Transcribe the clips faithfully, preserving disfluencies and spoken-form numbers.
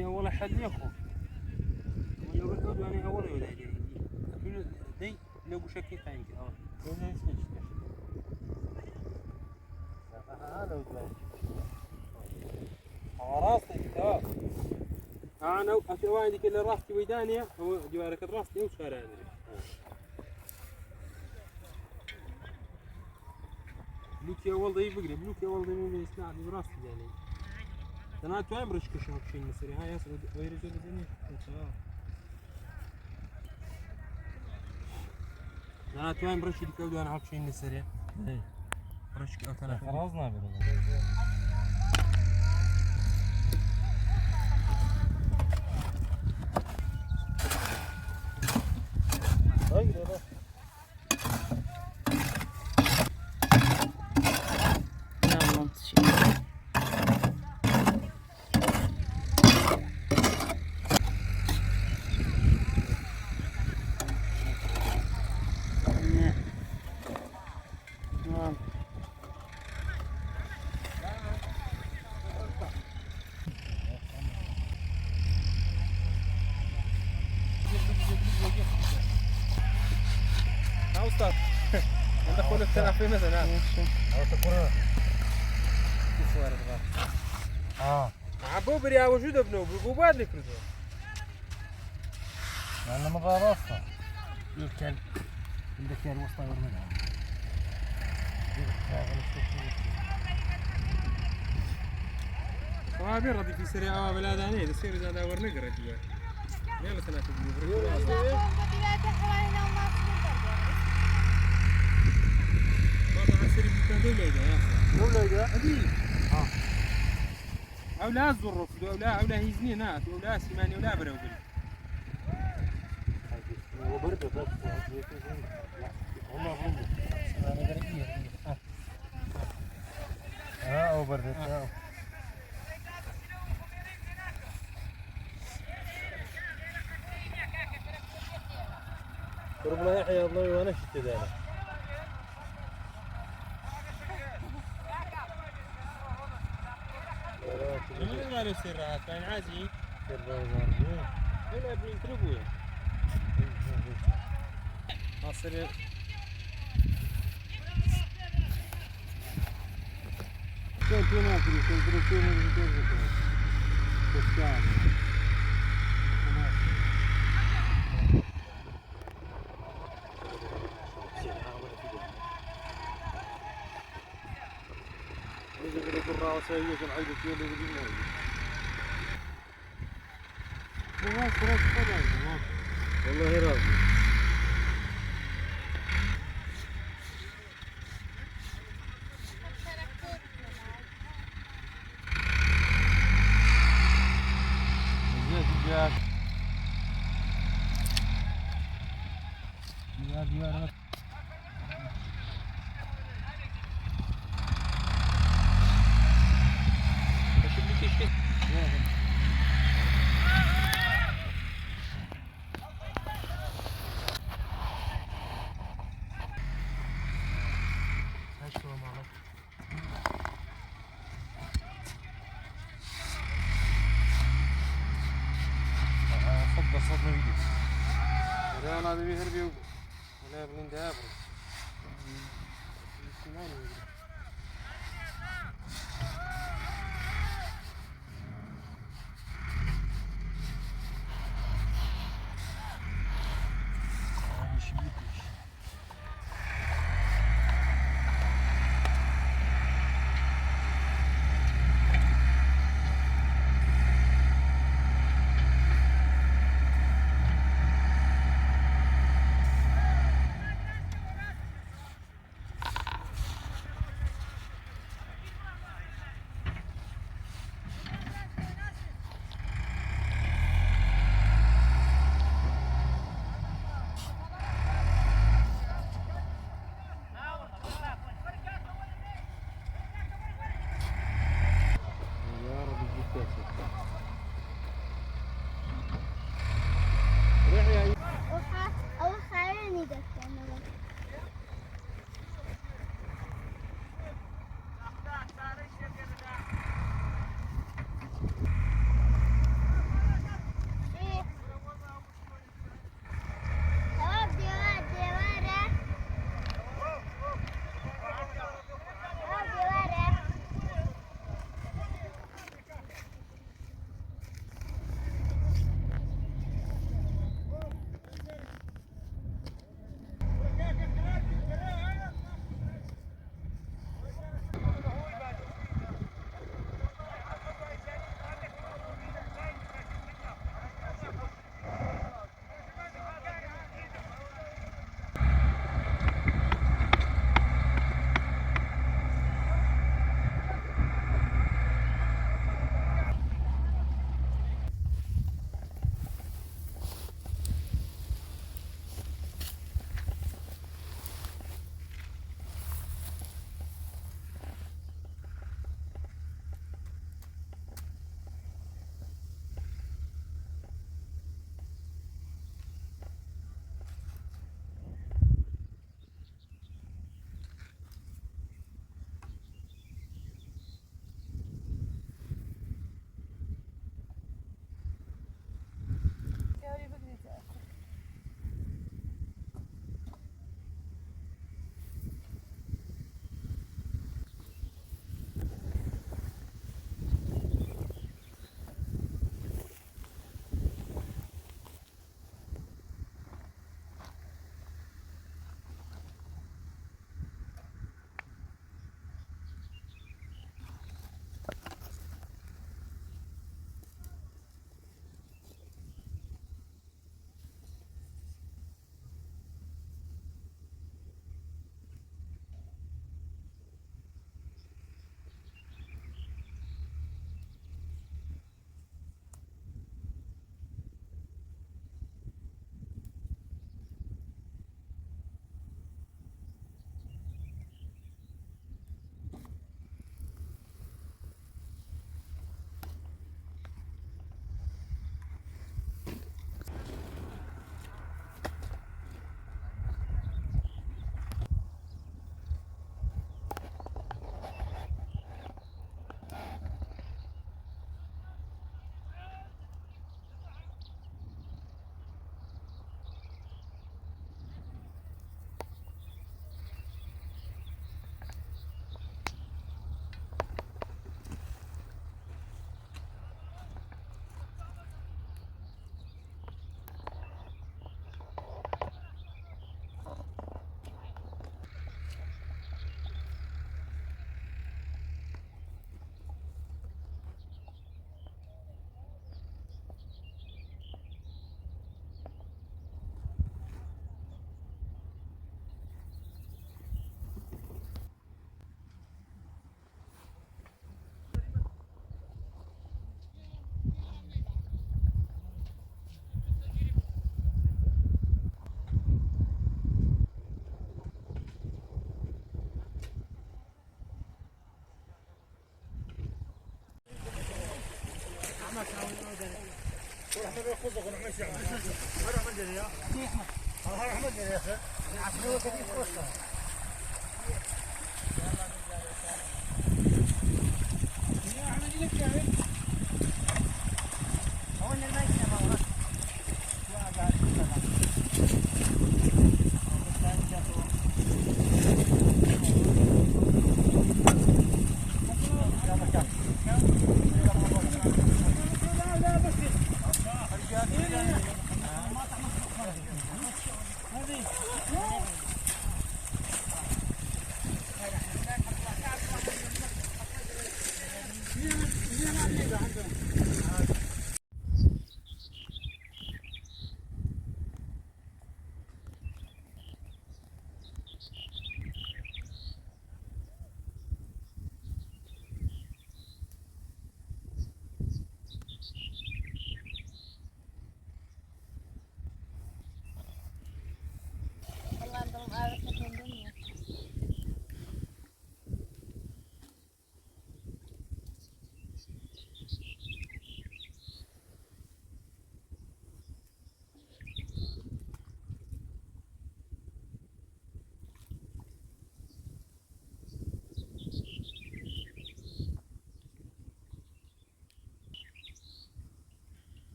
Ni awala hali yako. Wala wala wala ni awala wala ni. Atul dai na busha ke tanki. Awa. Wala ni sisi. Aha, aha, wala wala. Awa rasta kita. Ana ati awa ni kela rasta waidania. Awa juara ka rasta usara. Luki awal da iba gre, luki awal da iba gre, sna di rasta yani. Tana tu ai mrash ka shop shin masari ha ya sa oi rezo da ni. Tana tu ai mrash di ka da na hop shin masari. Mrash ka tana. Khalas na bida. Ai, da. Não, não te chega. É. Não. Não está. Anda com o telefone, mas não. Isso. Agora está por lá. Isso era, vá. Ah. Ah, vou abrir a ajuda de novo. Vou abrir, cruzou. Nana makarofa. Io, ken. Inda ken wasta warna. Wa bera di fisere awa bela dani, da seri da warna gara dia. Nela sana tu. Baba seri bukan dole ya. Dole ya. Adi. Ah. Au la zuruf, au la, au la hizni na, au la simani, au la bara ubali. Ah, over the top. Kurban ya, ya Allah, wa ana shi kida. Mana galo sira, kan azi. Ina bin tribu ya. Asiri. Continua, continua, continua. والله راضي.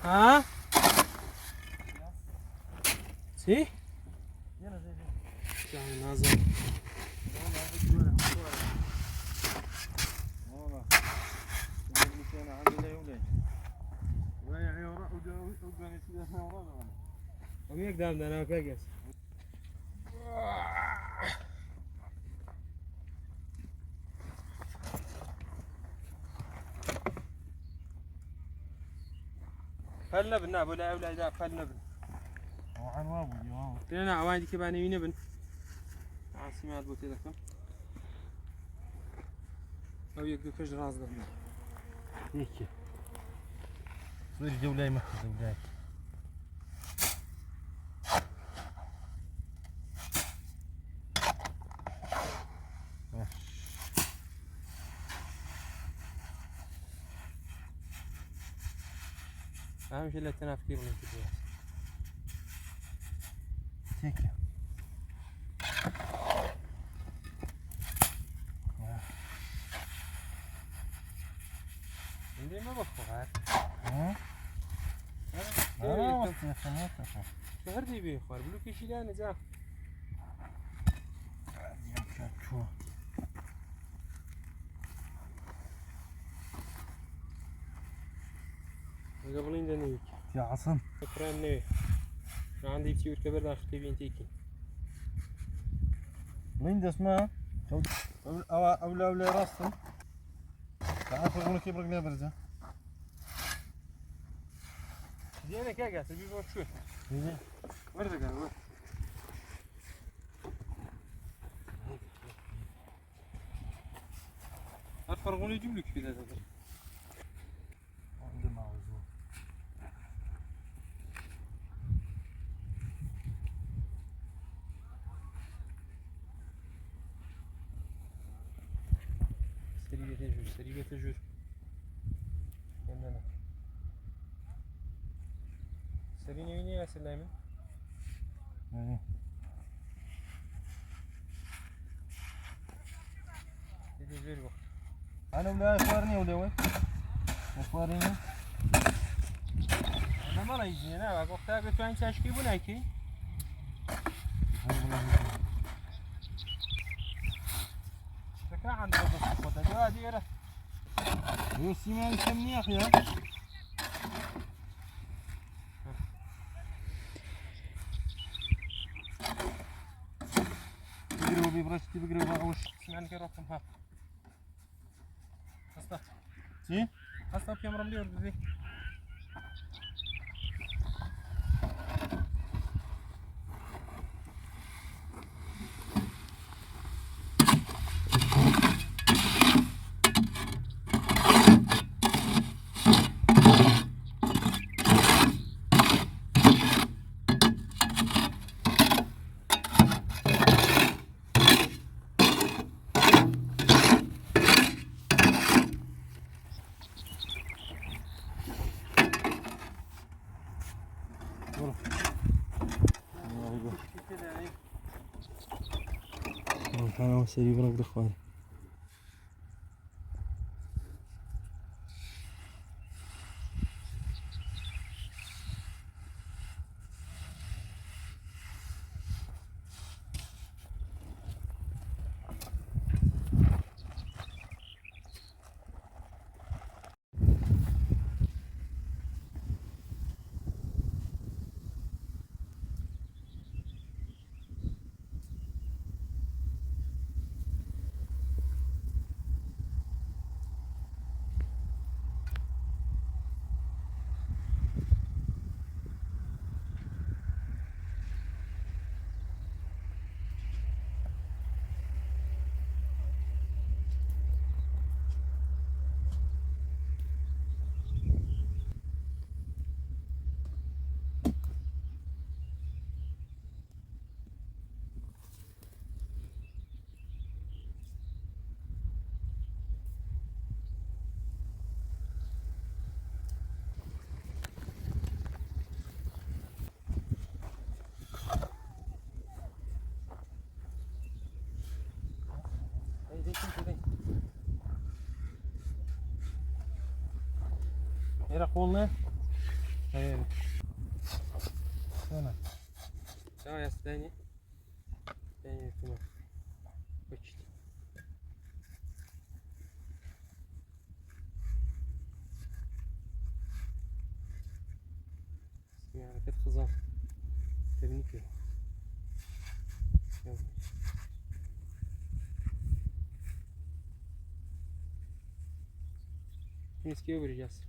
Ha? Si? Pal na bina, bula, bula, bula, pal na bina. Tena, awan di ke bani wina bina. Asi ma bote da kam. Au ia ke fez ras da. Ike. Suri de ulai ma, de ulai. Vamos ver lá, tem na fila, né? Thank you. Hindi mo ba kuhat? Hmm? Ano? Ano? Ano? Ano? Ano? Ano? Ano? Ano? Ano? Ano? Aga balinda ni. Tiasan. Kran ne. Nandi tiur ke berda ke vintiki. Linda sma. Aula aula aula rastan. Ka aku guna ke berda berda. Dia ne ke ga sebi bo chu. Ini. Berda ga. Ar farguni jumlu kifida da. Onde mau zo. Te juro, seri ga te juro. Ena na. Seri ni wini ya se leme. Hm. Te juro ko. Ana ule ai fari ni ule we. Ai fari ni. Ana mala iji na wa ko ta ke tuan sa ski bu na ki. Saka anda ko ko ta jua di era. Yo siman semni ya. Tigre ubi bras tigre ba os. Siman ke rokam ha. Asta. Si? Asta piam ram di ordi. Ora. Ora, ora, ora. Era cool, né? É. Sana. Sana ya stani. Stani kuma. Kuchit. Ya, ket xizar. Tebni kilo. Quinze kilo bri jas.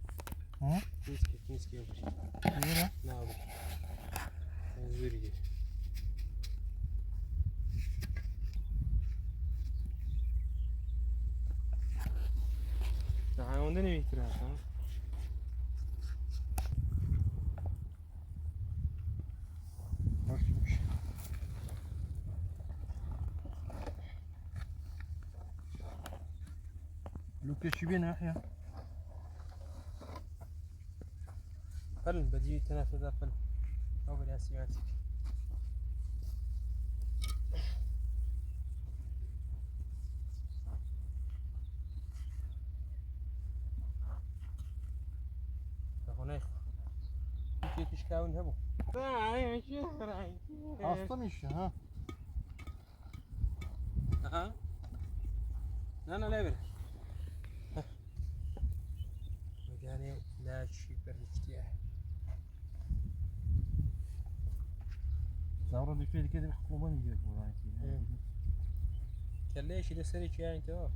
Hum? Quinze kilo, quinze kilo bri. Kilo? Não, bri. Mas bri. Tá, onde ele me traz, tá? Luke shibina ya. Pal badi tana sada pal. Au badi asi mati. Hasta mishi, ha? Aha. Nana lever. Magani la super. Zaura di fili kede kumani je kuraki. Kelle shi de seri chi anto.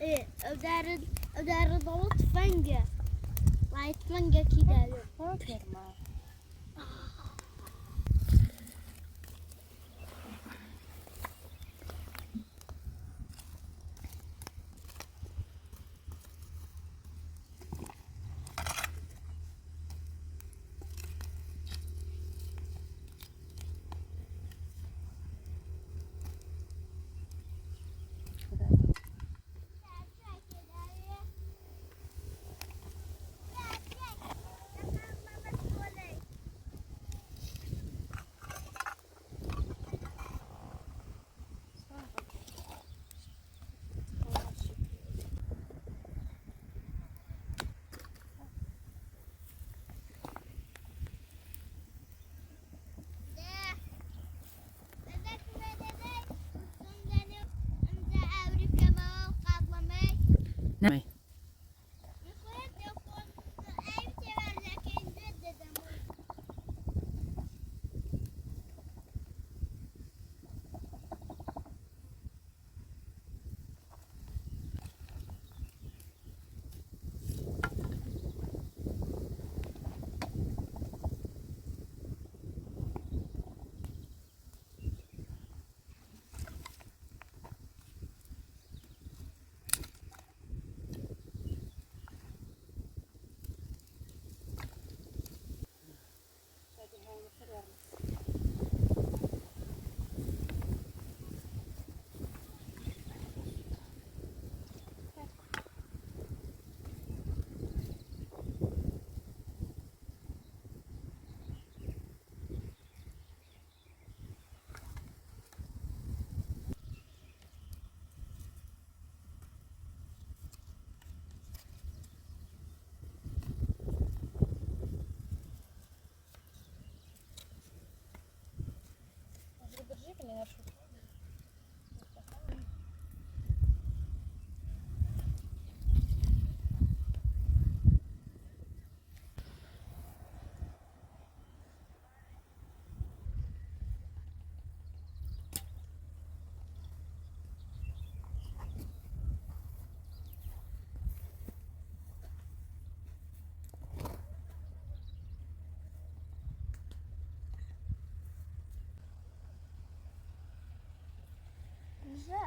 E, eu dera, eu dera dau tufaqe. Lai tufaqe ki dela. Ok, ma.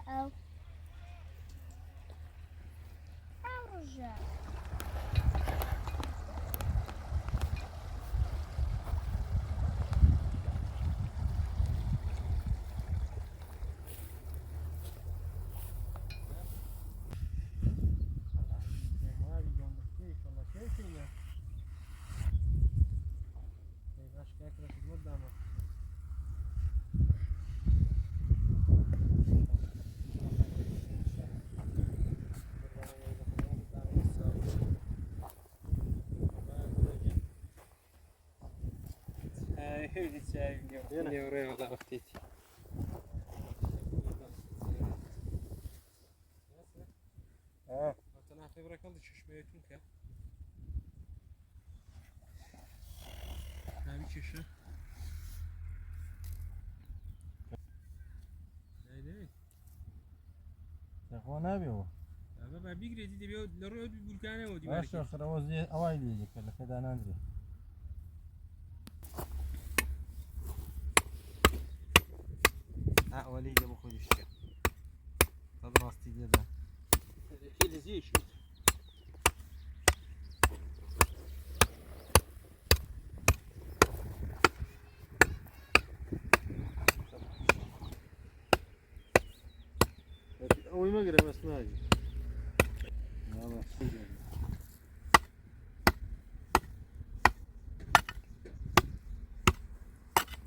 Rau. Rau, Rau.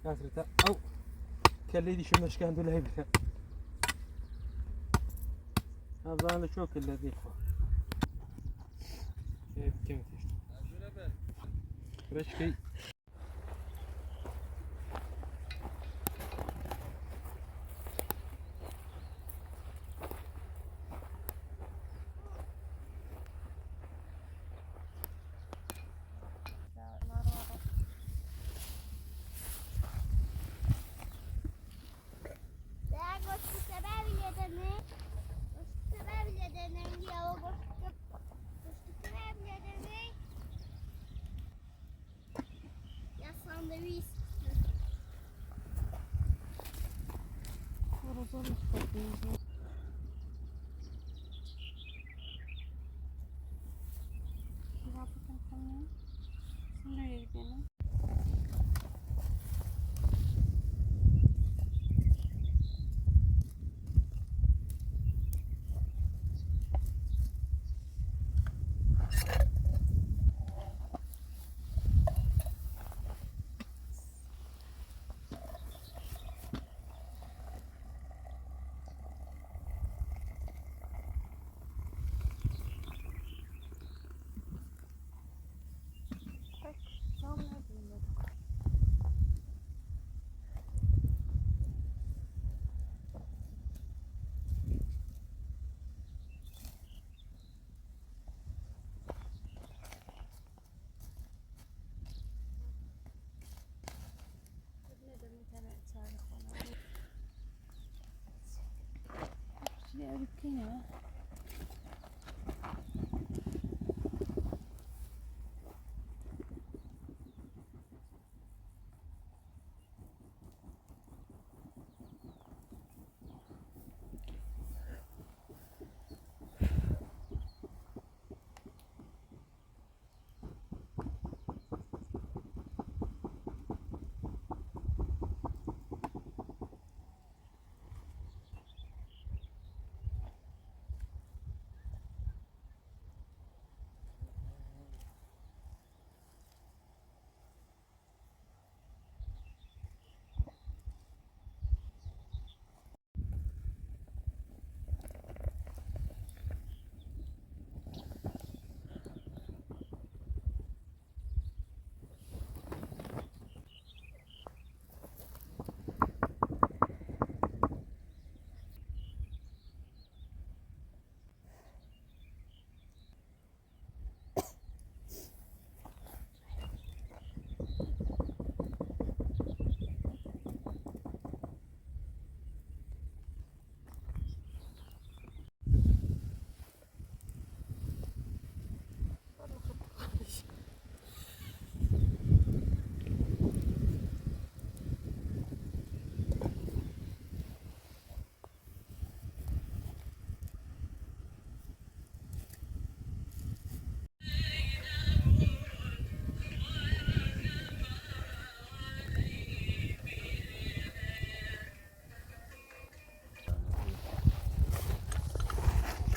Kasrita. Au. Kele di shuma shkandu lai bita. Avana shokil la diko. Kif kif. Fresh kif.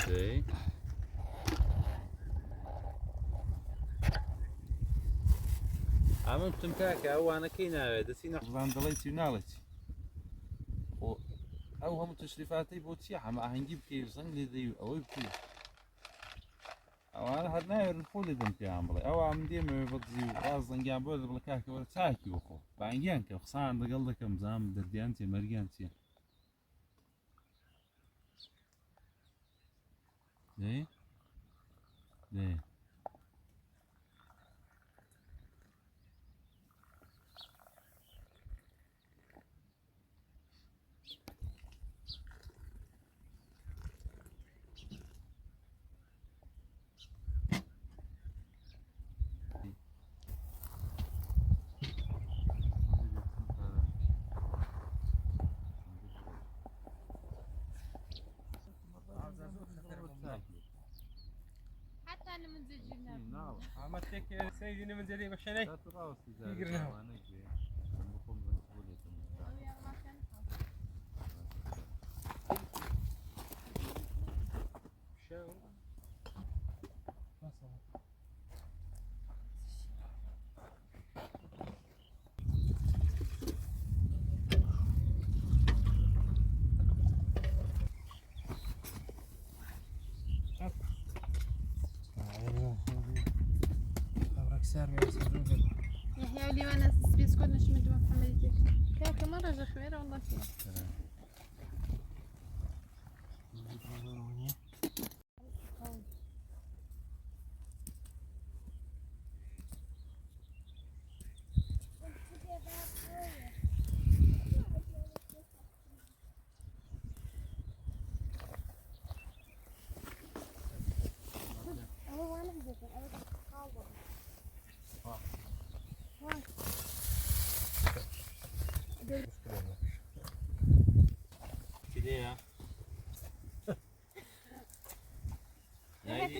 Okay. Au mani tumpeke au ana kina e da sina vandalai tiu na lati. O au hamu tu sli fata i boti hama a hangi ke sang ni dei au i pu. Au ana harna e ru fuli dan ke ambala. Au am dia me vot ziu. Au zangi ambala da bala ka ke wala taki wako. Bangi an ke sa anda gal da kam zam da dianti marianti. Dei? Dei. Hata ni manzajina. Ama teke saidi ni manzajina bashanai. Igrina. Show. Yahya, uli wana sbis ko na shima juma family. Kaya ke mara ja khwera wala ke.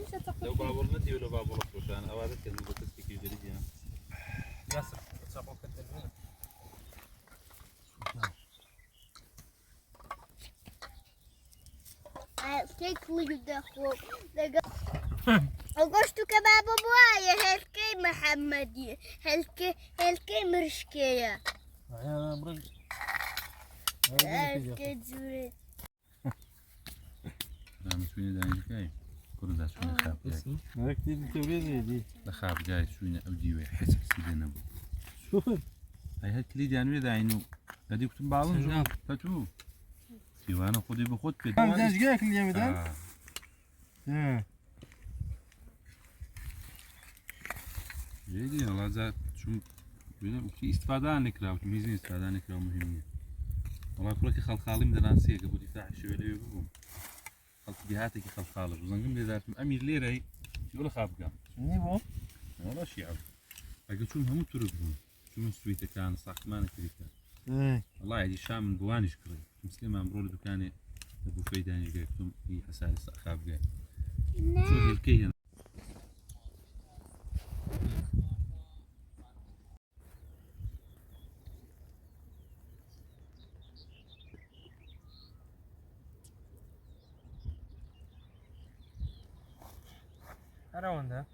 Sa tsako. Levu vavola na diu, levu vavola ko sa na. Awa, da kena ko tasi ki diri dia. Yasa, tsako ka tena. Ai, kei kuyu da ko. Daga. Au gosto ke babo boa, e helkei Muhammad, e helkei, helkei Mirishkeya. Ai, ai, bro. Ai, helkei jure. Dame suine da kai. Kuru da suine kap. Ai, ki di teori di. Da kap da suine au diwe hesa si dena bo. Ai, ha kili da nui da inu. Da di kutumbalu. Tatu. Siwana ko di bokot pe. Ang jas ga kili ya medan. Ya. Jadi, Allah za sum. Bina uki istifada nikra, uki mizin istifada nikra muhim. Allah kula ki khalkhalim da nan siya ka budi fahish wele yukum. Khalk bihata ki khalkhalim. Zangim da zat amir lirai. Ki ula khabga. Ni bo. Wala shi ab. Agi sum hamu turuk. Sum suita kan sakmana kirika. Wallahi adi sham buwani shukri. Muslim amrul dukani. Abu faida ni gai kum i hasari sa khabga. Sum hilki. Ara onda.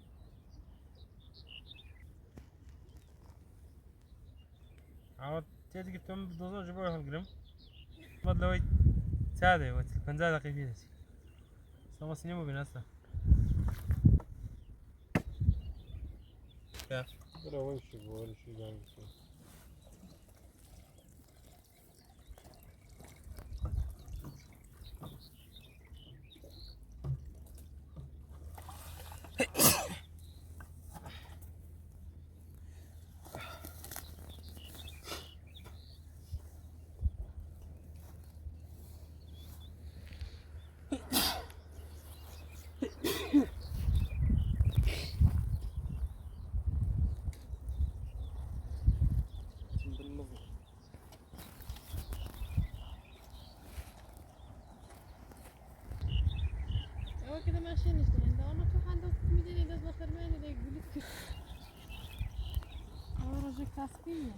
Awa tedi ki tom dozo jibo hal grim. Madla wai. Tsade wai. Kanzada kifi. Sama sinimu binasa. Ya. Pero wai shigo wai shigo. Evo kina machine isto, enda ona tu handa tu midini das na fermeni dai gulik. Agora já casquinha.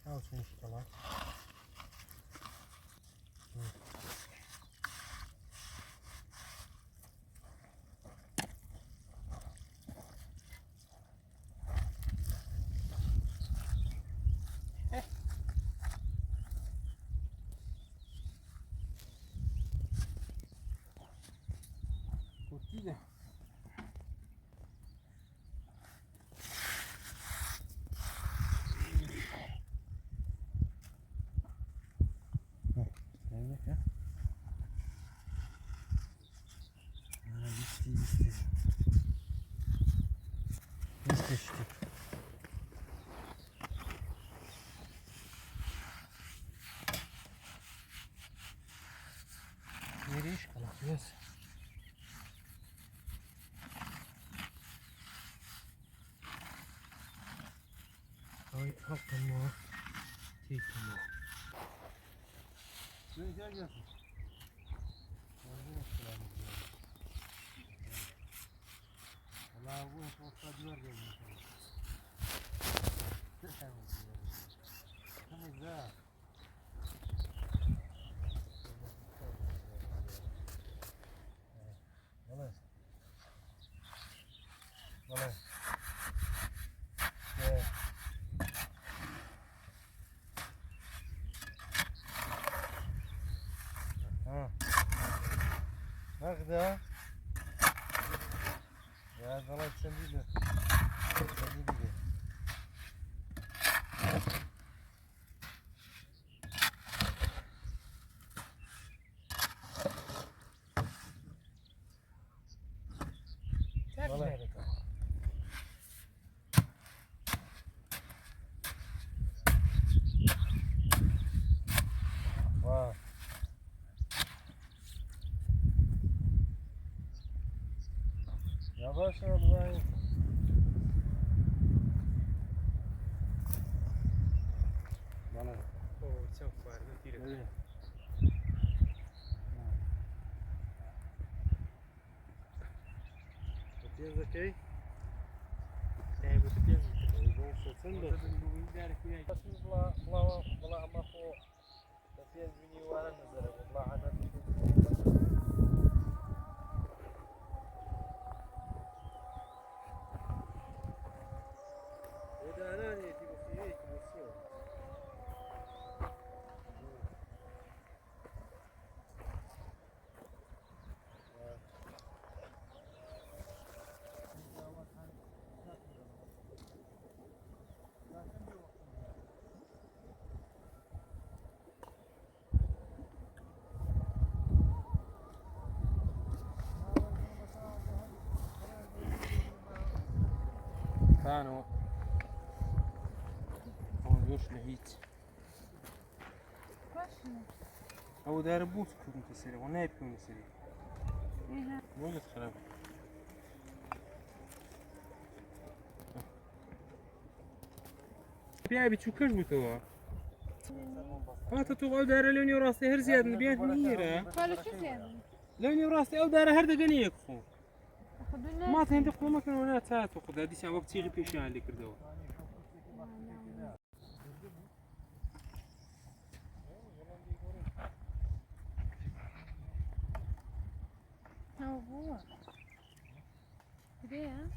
I'll finish the light. Curtida. Yes. Ai, half a more. Take a more. Tapianza kei? E, ko tapianza. Ko tapianza. Bla, bla, bla, bla, bla. Tano. Vamos ver se ele hit. Au dara busu kuku sere, o nepi sere. Vamos ver se. Pia bicu kas butu. Ata tu au dara lewe ni rasta her ziyada ni bian hira. Lewe ni rasta au dara her da gani yaku. Mata hende kuma kina na tatu kuda disi a wapti ri pisha ali kirdo. Tau vua. Vea.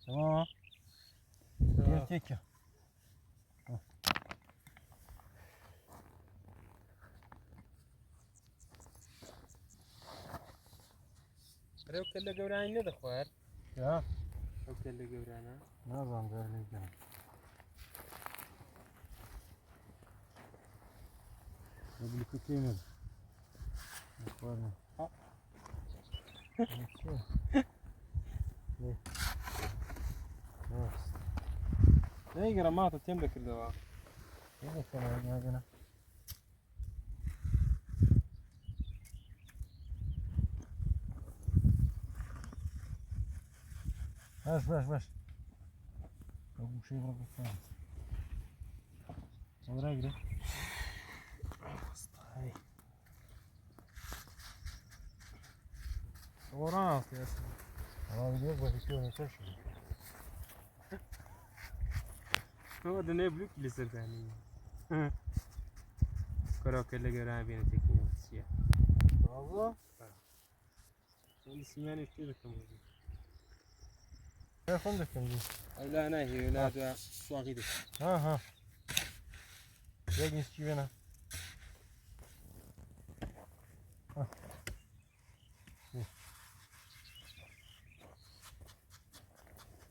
Tamam. Tamam. Thank you. Reu kele gaurana ni da kuar. Ya. Reu kele gaurana. Na zan da le gan. Public kene. Kuar na. Ah. Okay. Yeah. Yes. Nei kera mata temda kira dawa. Ina kena ina kena. Vas, vas, vas. Vou puxar para cá. Agora é grande. Agora não, esquece. Agora eu vou ter que ir no teste. Hova da ne blu kili srtani. Koro kele gara bina tiko sia. Bravo. Sali simani kida kama. Ya konda kama. Ala na hi na da swagi de. Aha. Ya gis kivena.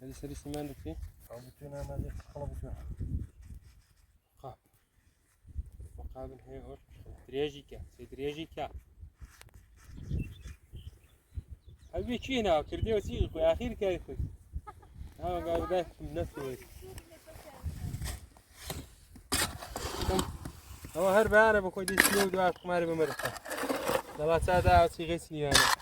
Ele sali simani ki. Abu tuna na de kala bu tuna. Ka. Ka ben he or. Trejika, se trejika. Abi kina, kirdeu si ko akhir ka ko. Ama ga da nasu. Ama har bara ba ko di sio da kumare ba marka. Da ba sa da si gesi ni ana.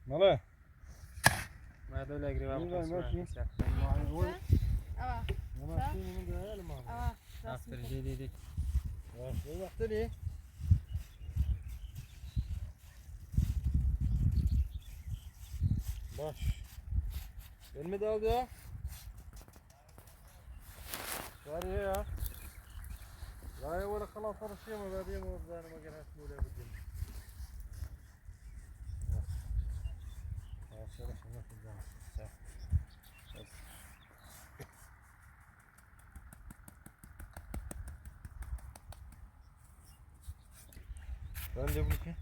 Male. Ma dau lagri va. Ava. Ava. Ava. Baš. Ven me dau da. Sorry, ja. لا، ولا خلاص، صار الشيء ما بعدين، ما بعدين، ما قرأت، مو لابد. آه، شرح، ما في الجامعة. صح. بس. Grande buki.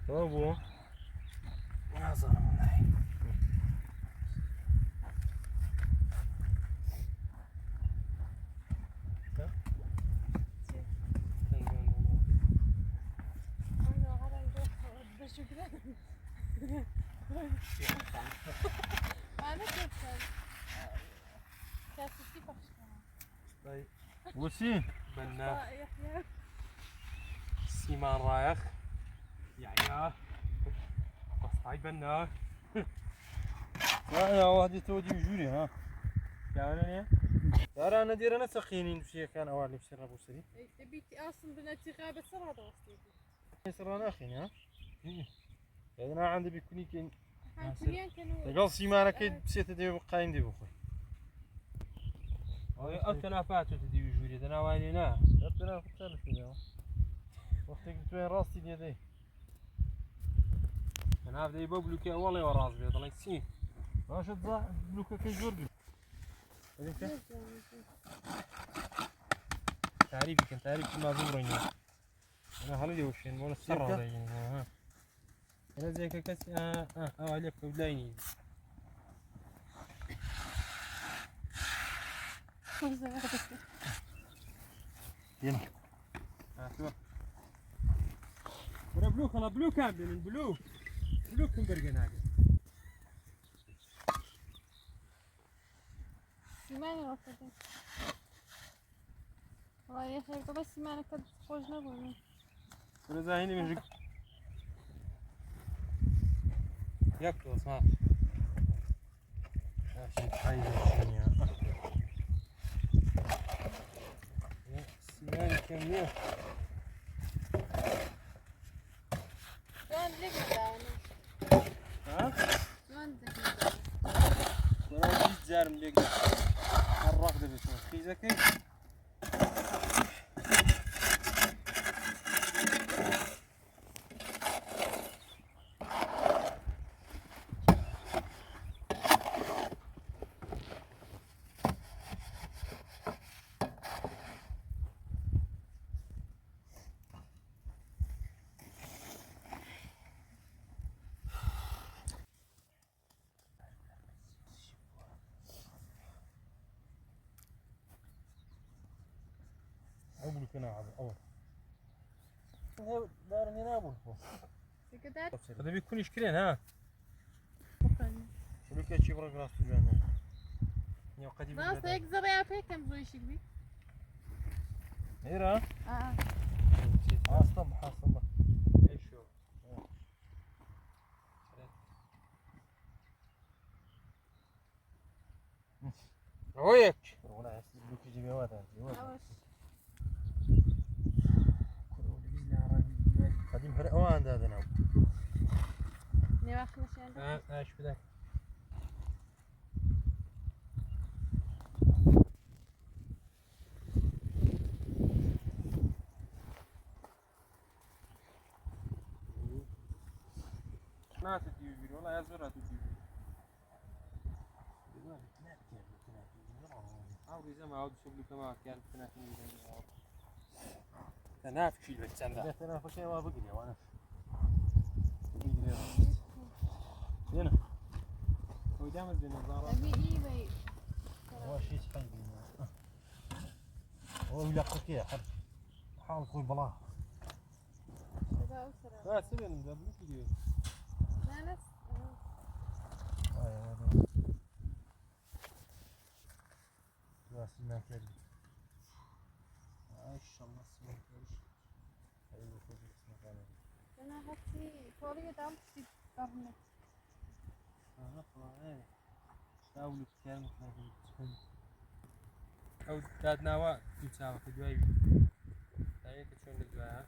Tá bom. Nossa, não dá. Tá? Sim. Tá bom, tá bom. Olha, olha, deixa eu ver. Olha que eu quero. Quer assistir para a escola? Está aí. Usi. Bena. Siman rayah. Ya, ya. Bas, ay bena. Ya, ya, wahdi todi juri, ha. Ya, ne? Tara na dira na sakini, si kan awali, si rabu siri. Te biti asun bena tira besa rada wasti. Sira na akini, ha? Ia na anda bikuni ken. Gal simana ke seta de kain de bukui. Oi, au tana fatu te diu juri, tana wai ni na. Au tana fatu te diu. Waktu itu yang ras dia de. Tana de ibu bluke wale waras de, tana si. Rasha za bluke ke jurgi. Tari bikin, tari kuma zuro ni. Ana hali de ushin, wala sarra de ni. Ana zai ka kasi, ah, ah, ah, wale ka ulai ni. Dina. Ah, tu. Ora blu, kala blu kan, binin blu. Blu kan bergen age. Mani roka te. Ova e sa ka basi mana ka pos na gona. Pero za ini mi. Yak to sa. Ashi kai ya. Simani kemia. Jon ligi dauni. Ha? Jon ligi dauni. Kora bizar ligi. Arrak de bisu. Khiza ke. Au bulu kena au. Au. Dar ni na bulu. Kada bikuni shkren ha. Bulu ke chibra gras tu jana. Ni o kadi. Mas tek zabe ape kam zoi shikbi. Era. Ah. Astam, astam. Eisho. Oye. Awas. Kadim hare o anda dana. Ne wa khna shanda. Ah, ah, shkida. Na tu diu biro, la ya zora tu diu. Au riza ma au disobli kama kian tena kini. Tena fili vetsanda. Tena fili wa bugiri wana. Yena. Oi dama zena zara. Abi ibai. Wa shi spangina. O ila kokia. Hal koi bala. Aa, seben, da bulu ki diu. Nanas. Aa, ya, ya. Ya, sinan keri. Aa, inshallah, sinan keri. Ayo, ko di sinan keri. Kana hati, kori ya dam si karne. Aa, ko, eh. Au dad nawa tu cawa ka juai. Ai ka cunda juai.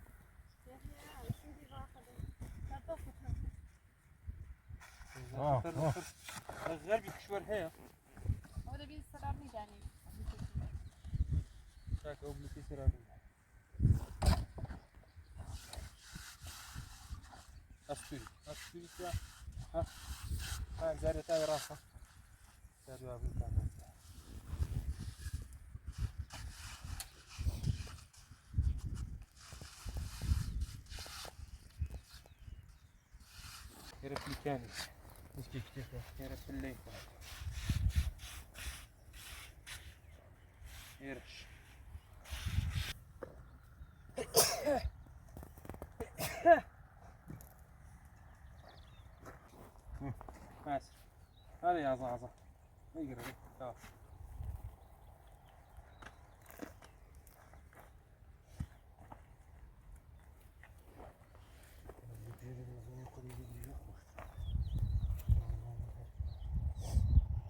Ah, ah. Garbi kishwar he. Ora bi sarab ni jani. Saka obli ki sarab ni. Asturi, asturi tua. Ha? Ha, jari ta rasa. Jari wa buka. Era pequeno. Era pequeno. Era. Mas. Hadi ya zaza. Iqra, iqra.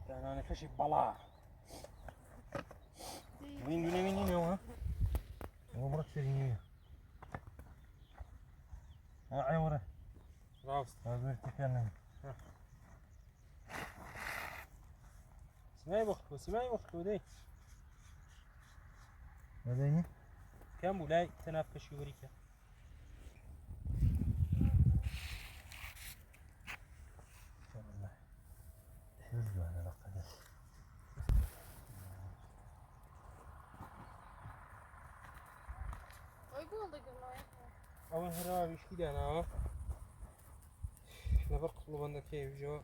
Tana na kashi bala. Windu ni windu ni wa. Wa bra tsiri ni. Wa ai wa. Raus. Wa bra tsiri ni. Simai waktu, simai waktu dei. Ada ini? Kam mulai tanap ke shugurika. Awan hara wishkida na. Na bark lubanda ke jo.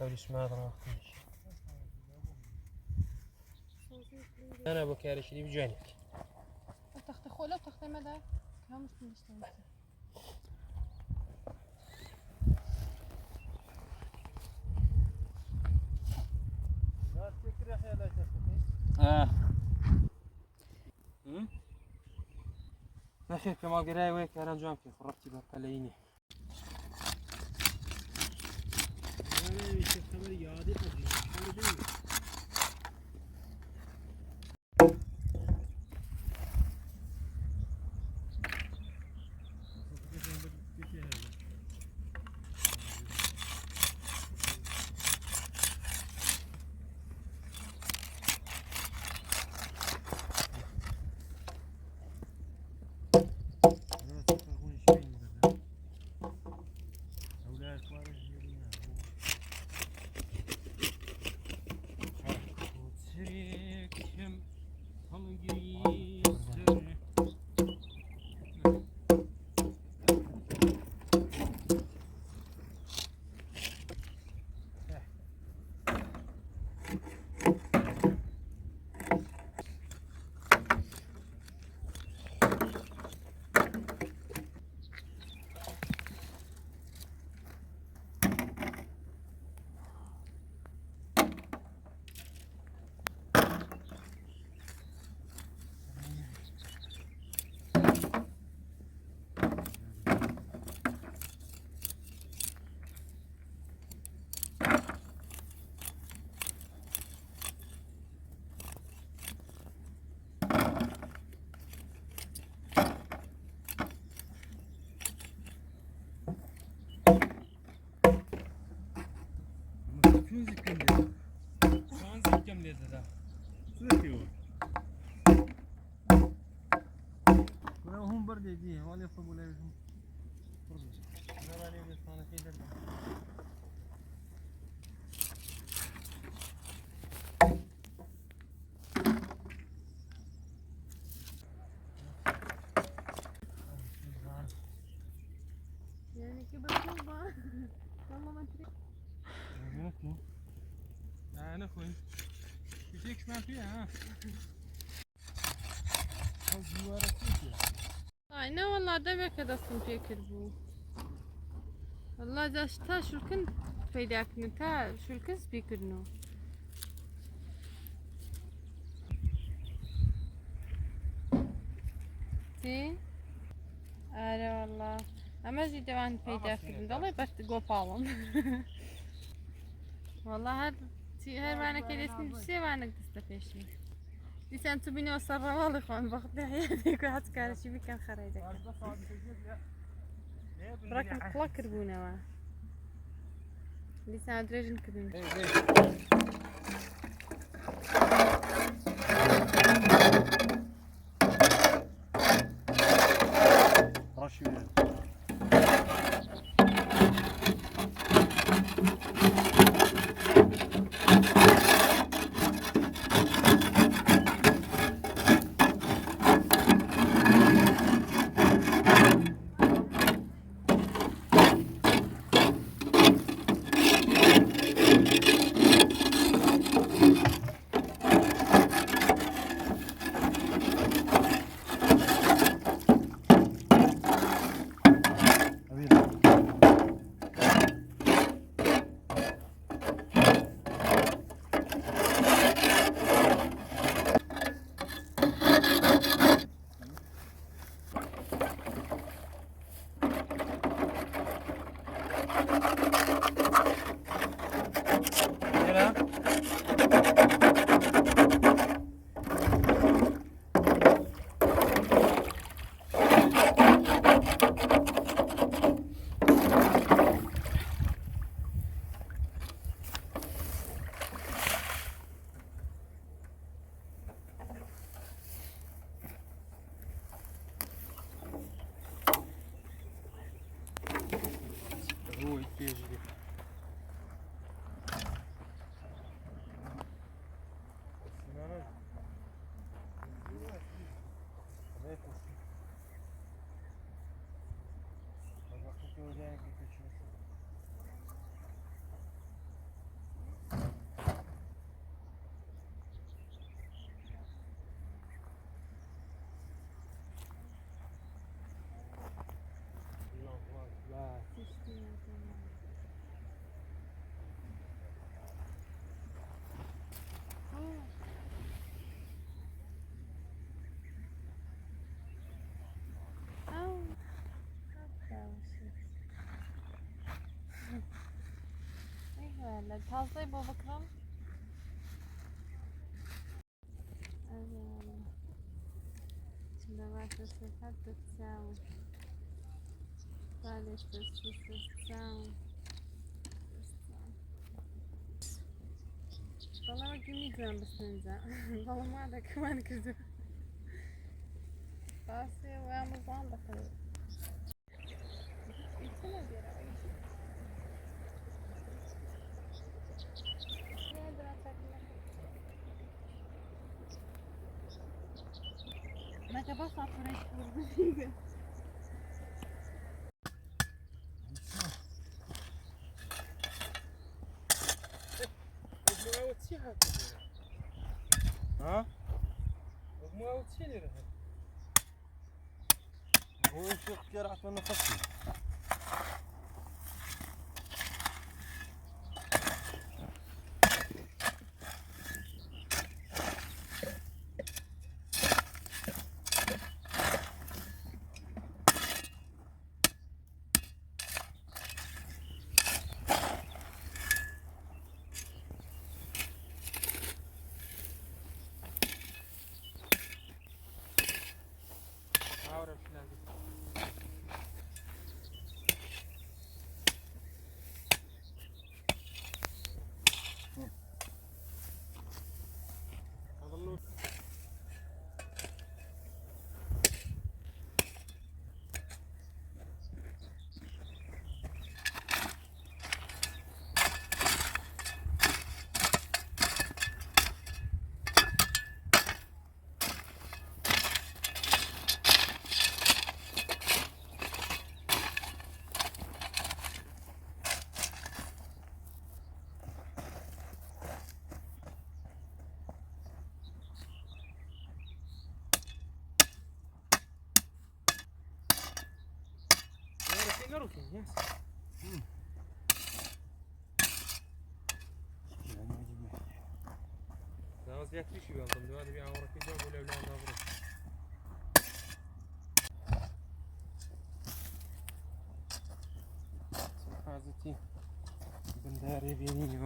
قبل اسمه هذا ما فيش. انا ابو كارش اللي بجانك. تخت خوله تخت مدى. كم مستني. اه. هم؟ لا خير، كمال قراي ويك، انا جوامكي خربتي بطليني. يعني كبر طوبى. والله ما ادري. انا اخوي. يجيك ما فيها، ها؟ اي نا والله دبي كده اصلا فيكر بو. والله دا شتا شو الكن فايداك نتا شو الكن سبيكر نو. تي. اري والله. اما جي دوان فايداك نتا الله يبارك جو فالن. والله هاد تي هاد وانا كده اسمي بسي وانا قد استفيشني. Lisa, tu bine o sara wale kon bak de ya de ko hat kara si bikan kara de. Rakan klakir bune wa. Lisa, adresin kudin. Rashi. Taslai bobakram. Alo, alo. Sila vasa sa kata sau. Pale sa sa sa sau. Tala vaki mi kila bastante. Tala mada kemani kila. Pasi wa mo sanda kali. Ha? Oi, fica aqui, era a tua natação. Bandari vini.